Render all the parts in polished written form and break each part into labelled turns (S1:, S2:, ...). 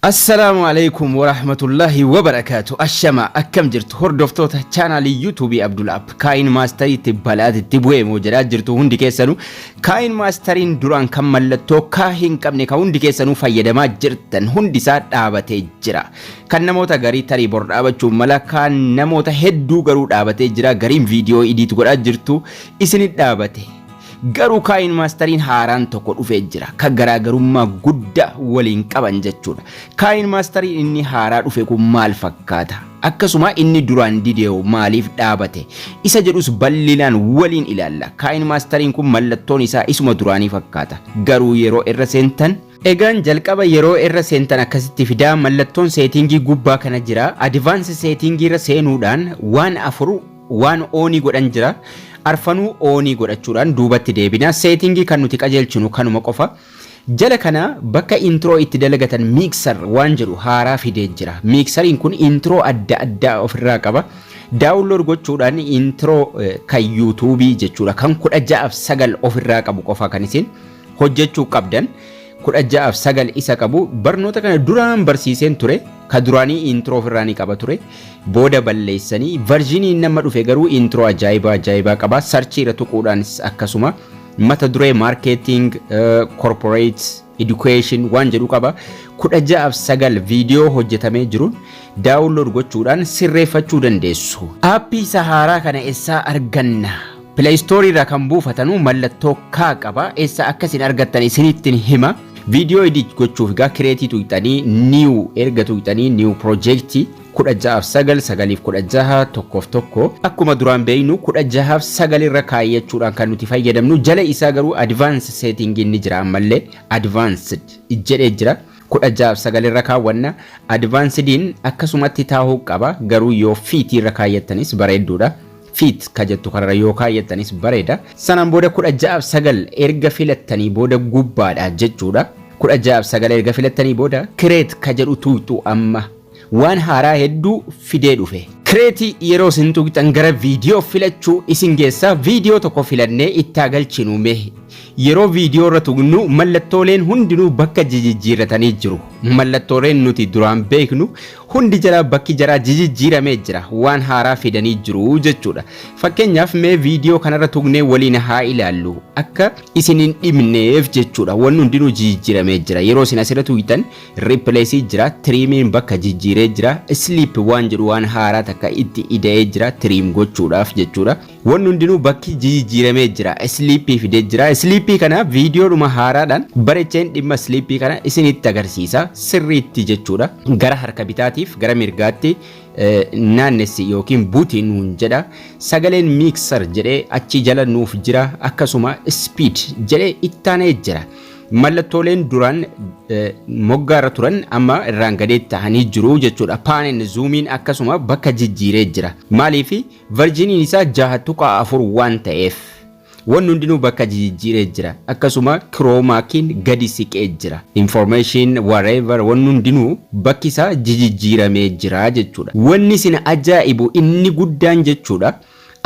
S1: Assalaamu alaikum warahmatullahi wabarakaatu. Ashama, akkam jirtu hordoftoota chaanaalii YouTubeii Abdul App? KineMasteriitti balaatitti bu'ee moo jedhaa jirtu hundi keessanuu. KineMasteriin duraan kan mallattoo kaa hin qabne kan hundi keessanuu fayyadamaa jirtan hundi isaa dhaabatee jira. Kan namoota garii tarii bor dhaabachuun mala, kan namoota hedduu garuu dhaabatee jira. Gariin viidiyoo edit godhaa jirtu, isinit dhaabate. Garuu KineMasteriin haaraan tokko dhufee jira. Kan garaagarummaa guddaa waliin qaban jechuudha. KineMasteriin inni haaraa dhufe kun maal fakkaata? Akkasuma inni duraan dideewu maaliif dhaabate? Isa jedhus bal'inaan waliin ilaalla. KineMasteriin kun mallattoon isaa isuma duraanii fakkaata. Garuu yeroo irra seentan, egaan jalqaba yeroo irra seentan akkasitti fidaa. Mallattoon settingii gubbaa kana jira. Advanced settingii irra seenuudhaan waan afur waan onii godhan jira. Arfanuu onii godhachuudhaan duubatti deebina. Settingii kan nuti qajeelchinu kanuma qofa. Jala kana bakka intro itti dalagatan mixer waan jedhu haaraa fidee jira. Mixeriin kun intro adda addaa ofirraa qaba. Download gochuudhaan intro kan YouTubeii jechuudha. Kan 16:9 ofirraa qabu qofa kan isin hojjechuu qabdan. 16:9 isa qabu barnoota kana duraan barsiiseen ture. Ka duraanii intro ofirraa ni qaba ture. Booda balleessanii versioniin nama dhufe garuu intro ajaa'ibaa ajaa'ibaa qaba. Searchii irra tuquudhaanis akkasuma mata duree marketing, corporate, education waan jedhu qaba. 16:9 viidiyoo hojjetamee jiruun download gochuudhaan sirreeffachuu dandeessu. Appii isa haaraa kana eessaa arganna? Play Store irraa kan buufatanu mallattoo kaa qaba. Eessa akkasin argattan isinittiin hima. Viidiyoo edit gochuuf egaa createii tuqxanii, new erga tuqxanii, new projectii, 16:9, 9:16, 1:1, akkuma duraan beeknu 16:9 irra kaayyachuudhaan kan nuti fayyadamnu. Jala isaa garuu advanced setting ni jira. Ammallee advanced jedhee jira. 16:9 irra kaawwanna. Advancediin akkasumatti taa'uu qaba, garuu yoo fiitii irra kaayyattanis bareedduudha. Fit ka jettu kanarra yoo kaayyattanis bareeda. Sanaan booda 16:9 erga filattanii booda gubbaadha jechuudha. 16:9 erga filattanii booda create ka jedhu tuqxu. Amma waan haaraa hedduu fidee dhufe. Createii yeroo isin tuqxan gara viidiyoo filachuu isin geessa. Viidiyoo tokko filannee itti galchinu mee. Yeroo viidiyoo irra tuqnu mallattooleen hundinuu bakka jijjiirratanii jiru. Mallattooleen nuti duraan beeknu hundi jala bakki jaraa jijjiiramee jira. Waan haaraa fidanii jiru jechuudha. Fakkeenyaaf mee viidiyoo kanarra tuqnee waliin haa ilaallu. Akka isin hin dhibneef jechuudha. Wanni hundinuu jijjiiramee jira. Yeroo isin asirra tuqxan replaceii jira. Trimiin bakka jijjiiree jira. Slip waan jedhu waan haaraa takka itti ida'ee jira trim gochuudhaaf jechuudha. Wanni hundinuu bakki jijjiiramee jira. Slipii fidee jira. Slipii kana viidiyoodhuma haaraadhaan bareecheen dhimma slipii kana isinitti agarsiisa sirriitti jechuudha. Gara harka bitaatiif gara mirgaatti naannessi yookiin buutii nuun jedha. Sagaleen mixer jedhee achi jala nuuf jira. Akkasuma speed jedhee ittaanee jira. Mallattooleen duraan moggaarra turan amma irraan gadee ta'anii jiru jechuudha. Pan and zoomiin akkasuma bakka jijjiiree jira. Maaliif? Versioniin isaa 6.4 waan ta'eef. Wanni hundinuu bakka jijjiiree jira. Akkasuma chroma keyn gadi siqee jira. Information whatever, wanni hundinuu bakki isaa jijjiiramee jira jechuudha. Wanni isin ajaa'ibu inni guddaan jechuudha.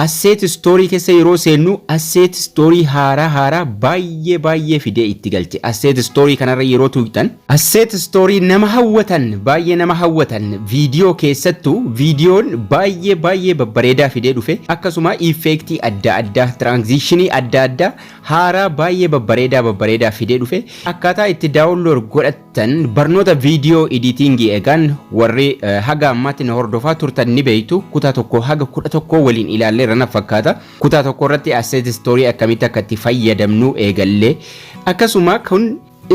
S1: Asset storeii keessa yeroo seennu asset storeii haaraa haaraa baay'ee baay'ee fidee itti galche. Asset storeii kanarra yeroo tuqxan asset storeii nama hawwatan, baay'ee nama hawwatan, viidiyoo keessattuu viidiyoon baay'ee baay'ee babbareedaa fidee dhufe. Akkasuma effectii adda addaa, transitionii adda addaa haaraa baay'ee babbareedaa babbareedaa fidee dhufe. Akkaataa itti download godhattan barnoota viidiyoo editingii egaan warri haga ammaatti na hordofaa turtan ni beektu. Kutaa 1 haga 11 waliin ilaalleerra na fakkaata. Kutaa 1 irratti asset storeii akkamitti akka itti fayyadamnu eegallee, akkasuma kun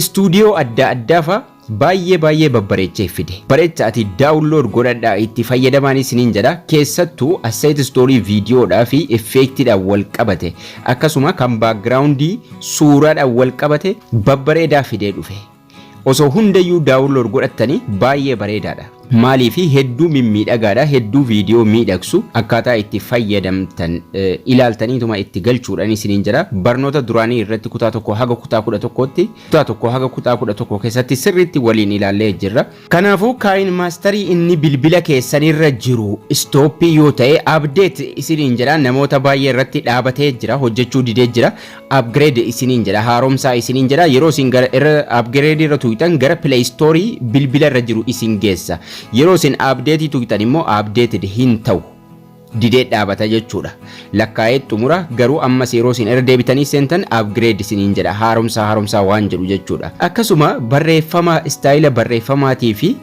S1: istuudiyoo adda addaa fa'a baay'ee baay'ee babbareechee fide. Bareecha ati download godhadhaa itti fayyadamaan isiniin jedha. Keessattuu asset storeii viidiyoodhaa fi effectiidhaan wal qabate, akkasuma kan backgroundii suuraadhaan wal qabate babbareedaa fidee dhufe. Osoo hundayyuu download godhattanii baay'ee bareedaadha. Maaliif? Hedduu mimmiidhagaadha, hedduu viidiyoo miidhagsu. Akkaataa itti fayyadamtan ilaaltaniituma itti galchuudhaan isiniin jedha. Barnoota duraanii irratti kutaa 1 haga kutaa 11tti, kutaa 1 haga kutaa 11 keessatti sirriitti waliin ilaallee jirra. Kanaafuu KineMasterii inni bilbila keessanirra jiru stopii yoo ta'e, update isiniin jedha. Namoota baay'ee irratti dhaabatee jira, hojjechuu didee jira. Upgrade isiniin jedha, haaromsaa isiniin jedha. Yeroo isin gara irra upgrade irra tuqxan gara Play Store bilbila irra jiru isin geessa. Yeroo isin update tuqxan immoo updated hin ta'u. Didee dhaabata jechuudha. Lakkaa'ee xumura. Garuu ammas yeroo isin irra deebitanii seentan upgrade isiniin jedha, haaromsaa haaromsaa waan jedhu jechuudha. Akkasuma barreeffama, style'a barreeffamaatii fi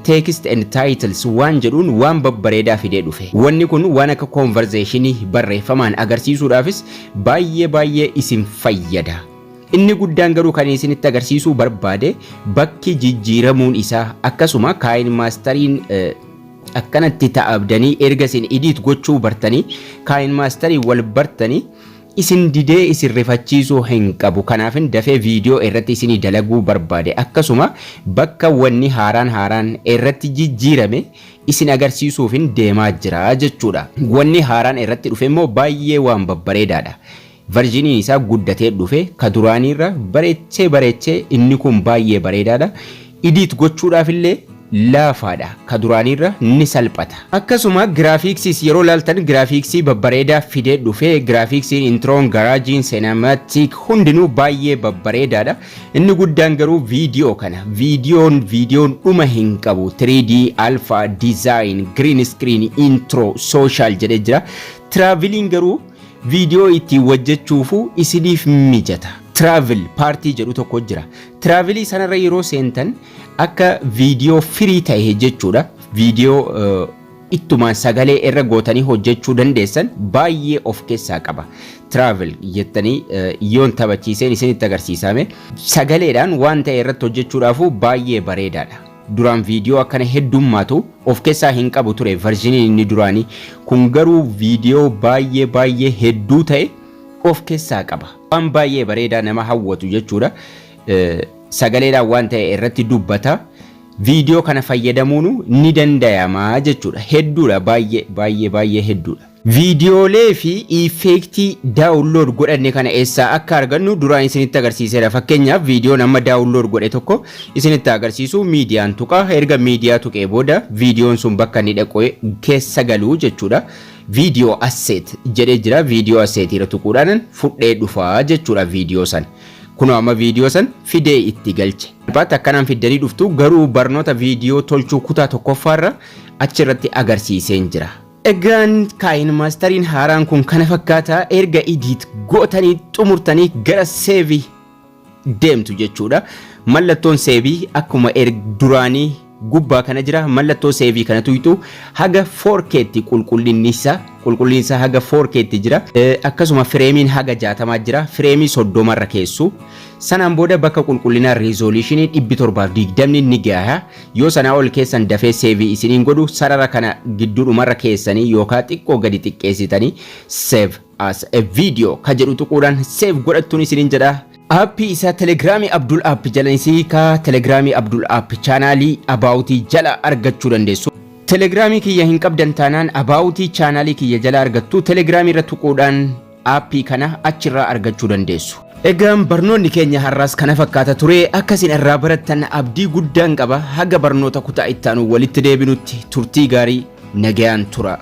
S1: text and titles waan jedhuun waan babbareedaa fidee dhufe. Wanni kun waan akka conversationii barreeffamaan agarsiisuudhaafis baay'ee baay'ee isin fayyada. Inni guddaan garuu kan isinitti agarsiisuu barbaade bakki jijjiiramuun isaa, akkasuma KineMasteriin akkanatti ta'abdanii erga isin edit gochuu bartanii, KineMasterii wal bartanii, isin didee isin rifachiisuu hin qabu. Kanaafin dafee viidiyoo irratti isinii dalaguu barbaade. Akkasuma bakka wanni haaraan haaraan irratti jijjiirame isin agarsiisuufin deemaa jira jechuudha. Wanni haaraan irratti dhufe immoo baay'ee waan babbareedaadha. Versioniin isaa guddatee dhufe, ka duraaniirra bareechee bareechee. Inni kun baay'ee bareedaadha. Edit gochuudhaaf illee laafaadha. Ka duraaniirra ni salphata. Akkasuma graphicsiis yeroo laaltan graphicsii babbareedaa fidee dhufe. Graphicsiin, introon, garageiin, cinematic hundinuu baay'ee babbareedaadha. Inni guddaan garuu viidiyoo kana. Viidiyoon dhuma hin qabu. 3D, alpha, design, green screen, intro, social jedhee jira. Traveliin garuu viidiyoo ittiin hojjechuufu isiniif mijata. Travel partii jedhu tokko jira. Travelii sanarra yeroo seentan akka viidiyoo free ta'e jechuudha. Viidiyoo ittumaan sagalee irra gootanii hojjechuu dandeessan baay'ee of keessaa qaba. Travel jettanii yoon taphachiiseen isinitti agarsiisame, sagaleedhaan waan ta'e irratti hojjechuudhaafu baay'ee bareedaadha. Duraan viidiyoo akkana heddummaatu of keessaa hin qabu ture versioniin inni duraanii kun. Garuu viidiyoo baay'ee baay'ee hedduu ta'e of keessaa qaba. Waan baay'ee bareedaa nama hawwatu jechuudha. Sagaleedhaan waan ta'e irratti dubbata. Viidiyoo kana fayyadamuun ni danda'ama jechuudha. Hedduudha, baay'ee baay'ee baay'ee hedduudha. Viidiyoolee fi effectii download godhanne kana eessaa akka argannu duraan isinitti agarsiiseera. Fakkeenyaaf, viidiyoon amma download godhe tokko isinitti agarsiisu, miidiyaan tuqa. Erga miidiyaa tuqee booda viidiyoon sun bakka inni dhaqu keessa galuu jechuudha. Video asset jedhee jira. Video asset irra tuquudhaan fudhee dhufaa jechuudha viidiyoo san. Kunoo amma viidiyoo san fidee itti galche. Salphaatti akkanaan fiddanii dhuftu. Garuu barnoota viidiyoo tolchuu kutaa tokkoffaarra achirratti agarsiiseen jira. Egaan KineMasteriin haaraan kun kana fakkaata. Erga edit gootanii xumurtanii gara saveii deemtu jechuudha. Mallattoon saveii akkuma duraanii gubbaa kana jira. Mallattoo saveii kana tuytu. Haga 4K'tti qulqullinni isaa haga 4K'tti jira. Akkasuma frameiin haga 60 jira. Frameii 30 irra keessu. Sanaan booda bakka qulqullinaa resolutionii 720 ni gaha. Yoo sanaa ol keessan dafee saveii isiniin godhu. Sarara kana gidduudhumarra keessanii yookaan xiqqoo gadi xiqqeessitanii "save as a video" ka jedhu tuquudhaan save godhattuun isiniin jedha. Appii isaa Telegiraamii Abdul App jala ka Telegiraamii Abdul App channelii aboutii jala argachuu dandeessu. Telegiraamii kiyya hin qabdan taanaan aboutii channelii kiyya jala argattu. Telegiraamii irra tuquudhaan appii kana achirraa argachuu dandeessu. Egaan barnoonni keenya har'aas kana fakkaata ture. Akkasiin irraa barattan abdii guddaan qaba. Haga barnoota kutaa ittaanu walitti deebinutti turtii gaarii, nagayaan tura.